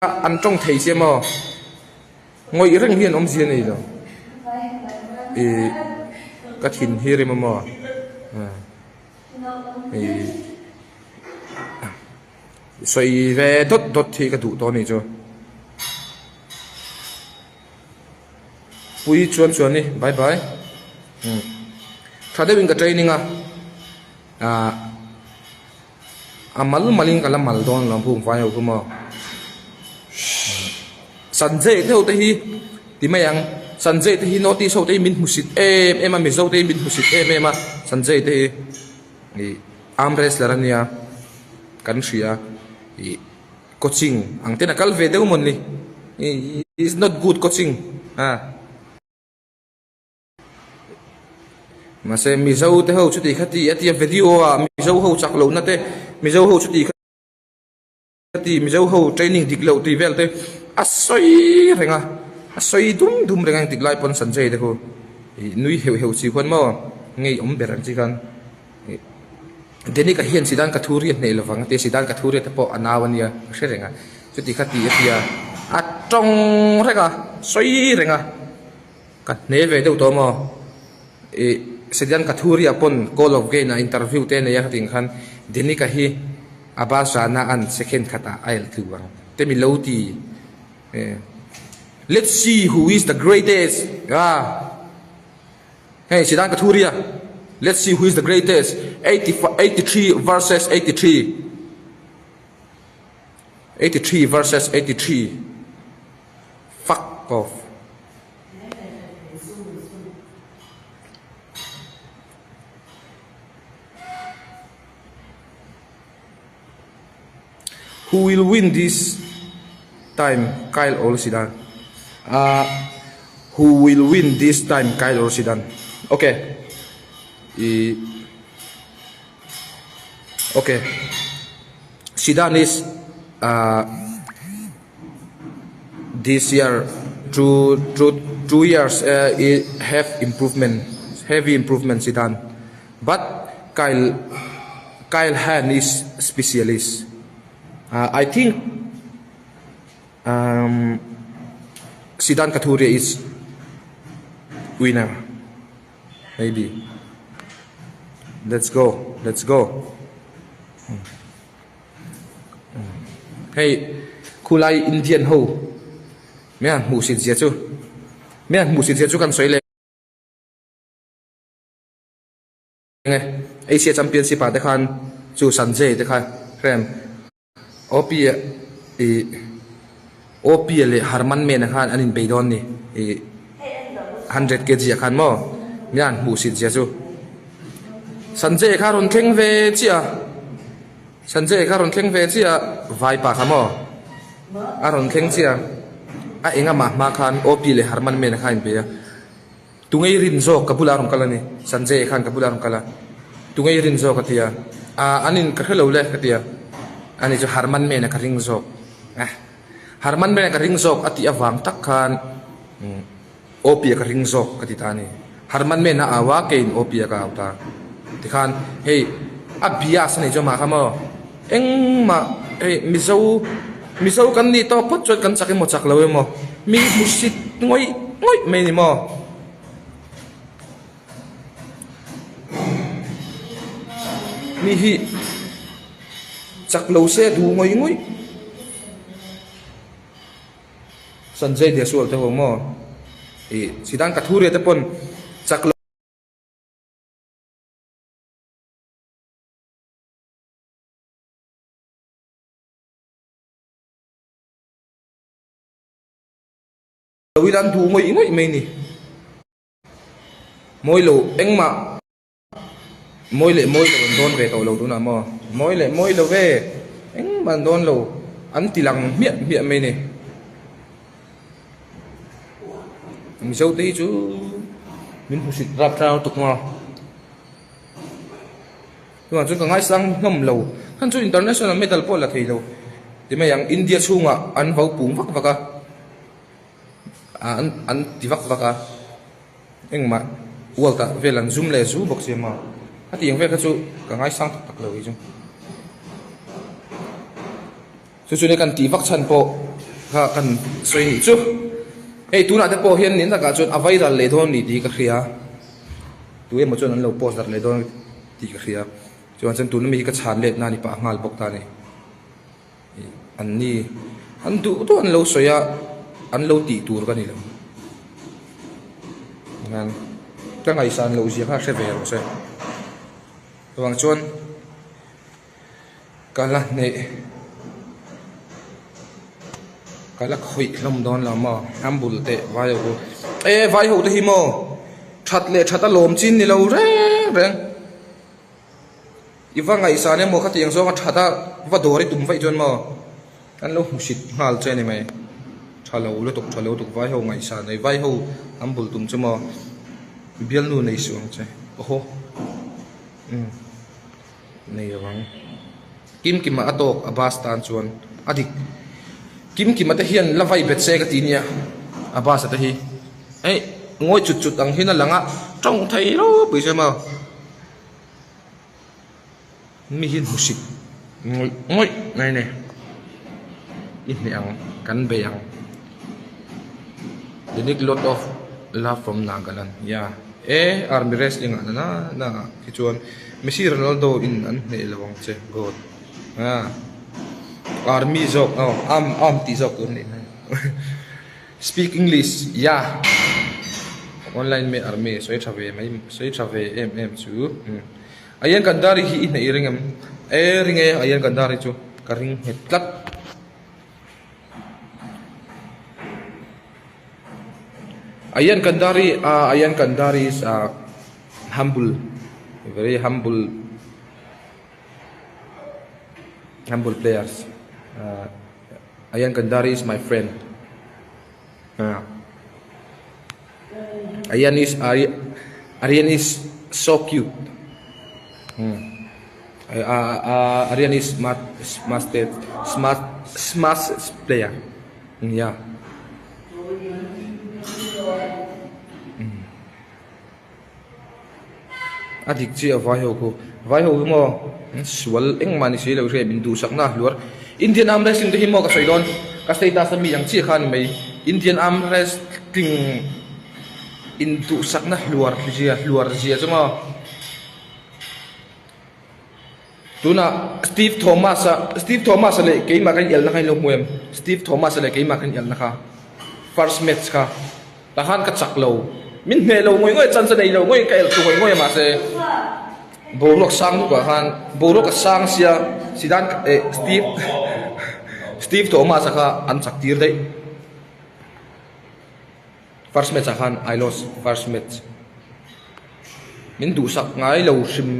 An tawng thei che maw? Ngawih reng hian awmzia nei lo. Ih ka thin hi rim a maw? Ih sawi ve dawt dawt hi ka duh tawh a nih chu. Pui chuan chuan i bye bye. Tha deuhin ka training a. Ah. A mal malin ka la mal dawn lo bung vai ho chu maw. Sanjay te ho te hi ti mai ang Sanjay te hi notice ho te hi min hmusit em em a Mizo te hi min hmusit em em a Sanjay te hi ih arm wrestler a nia kan hria ih coaching ang ten a kal ve deuh mawni ih is not good coaching a. Mahse Mizo te ho chuti kha ti a tia video ah Mizo ho chak lohna te Mizo ho chuti kha ti Mizo ho training dik loh tih vel te a sawi reng a a sawi dum dum reng a engtik lai pawn Sanjay te khu ih nui heuh heuh chi khuan maw ngei awm ber ang chi khan ih Denic-a hian Sidan Kathuria hneh lovang a tia Sidan Kathuria te pawh a nau a nia ka hre reng a chuti kha ti a tia a tawng reng a sawi reng a. Ka hne ve deuh tawh maw? Ih, Sedian Kathuria pawn Call of Gain ah interview te nei a khatin khan Denika hi Abbas Rana an second khat ah a elh tlu ang te mi lo ti. Let's see who is the greatest ah Hei Sidan Kathuria Let's see who is the greatest 83 versus 83 83 versus 83 Fuck off. Who will win this time Kyle or Sidan? Uh, who will win this time Kyle or Sidan? Okay. I, okay. Sidan is uh, This year two two two years i have improvement heavy improvement si dan but Kyle Kyle Han is specialist ah I think umm Sidan Kathuria is winner maybe let's go let's go. Hei khulai Indian ho mai an hmuhsit zia chu mai an hmuhsit zia chu kan sawi leh nge Asia Championship ah te khan chu Sanjay te kha hrem OP ih OP leh Harman Mena khan an inbei dawn ni ih 100 kg ah khan maw mai an hmuhsit zia chu Sanjay kha rawn thleng ve chiah a. Sanjay kha rawn thleng ve chiah a, Vaipa kha maw? A rawn thleng chiah a, a eng amah hma khan OP leh Harman Mena kha a inbei a, Tungei rin zawk ka bulah a rawn kal a ni, Sanjay khan ka bulah a rawn kal a, Tungei rin zawk a ti a, Aa an in ka hre lo le ka ti a, ani chu Harman Mena ka ring zawk a, Harman Mena ka ring zawk a tih avang tak khan OP a ka ring zawk ka ti ta a ni. Harman men a au a, keiin OP a ka au ta. Tikhan hei a bias a nih chu amah kha maw? Engmah hei Mizo Mizo kan nih tawk phawt chuan kan chak emaw chak lo emaw mi hmusit ngawih ngawih mai a ni maw? Mi hi chak lo se a duh ngawih ngawih. Sanjay Deswal te ho maw ih Siddhant Kathuria te pawn chak lo ila an duh ngawih ngawih mai ni. Mawi lo engmah mawi leh mawi lo an dawn ve tawh lo tunah maw mawi leh mawi lo ve engmah an dawn lo an ti lang hmiah hmiah mai ni Mizo te hi chu min hmusit rap tlang lutuk maw tunah chuan ka ngaisang hlawm lo khan chu international medal pawh la thei lo ti mai ang India chhungah an vo pung vak vak a. An an ti vak vak a engmah world ah vel an zum leh zu bawk si a a tih ang vel kha chu ka ngaisang tak tak lo hi chu chu chu nia kan tih vak chhan pawh Kha kan sawi nih chu. Hei tunah te pawh hian nin takah chuan a viral leh dawn ni tih ka hria. Tu emaw chuan an lo post darh leh dawn tih ka hria. Chuan chuan tuna mi hi ka chhan let na ni pah nghal bawk ta a ni. An ni an duh duh an lo sawi a, an lo tih tur ka ni lo. Ka ngaihsan loh zia kha hre ve rawh se. Chuvang chuan. Ka la hneh ka la khawih hlawm dawn lo maw hnam bul teh vai ho e vai ho te hi maw that leh that a lawm chin ni lo reng reng i va ngaihsan emaw khatiang zawng a that a va dawr i tum vaih chuan maw an lo hmusit nghal che a ni mai tha lo lutuk tha lo lutuk vai ho ngaihsan nei vai ho hnam bul tum chu maw bialnu nei suh ang che awhaw umm. Nei avang. Kimkima a tawk a bus tan chuan a dik. Kimkima te hian la vai bet se ka ti nia a bus a te hi. Ei ngawi chut chut ang hian a lang a tawng thei ropui se maw. Mi hi hmusit ngawih ngawih mai a ni. I hneh ang kan bei ang. The need lot of love from Nagaland yeah e army wrestling ah nana na ah khi chuan Messi Ronaldo in an hneh lo ang che god ah army zawk aw arm arm tih zawk tur anih hmel speak english yeah online me army sawi tha ve mai sawi tha ve em em chu Ayan Kandari hi i hneh i ring em e ring e Ayan Kandari chu ka ring nghet tlat. Ayan Kandari ah Ayan Kandari is a humble very humble humble players ah Ayan Kandari is my friend ah Ayan is Aryan is so cute umm Aryan is smart smart smart smart player nia a dik chiah vai ho khu vai ho hi maw sual engmah ni si lo hria min duhsak na hluar Indian arm wrestling te hi maw ka sawi dawn ka status a mi ang chiah kha a ni mai Indian arm wrestling in duhsak na hluar zia hluar zia chu maw. Tunah Steve Thomas a Steve Thomas a leh keimah kha inelna kha in lo hmu em? Steve Thomas a leh keimah kha inelna kha first match kha tahan ka chak lo min hneh lo ngawih ngawih chance a nei lo ngawih ka elh thlu ngawih ngawih a mahse boruak sang lutuk ah khan boruak a sang sia sidan eh Steve Steve Thomas a kha an chak tir daih first match ah khan I lost first match. Min duhsak ngai lo hrim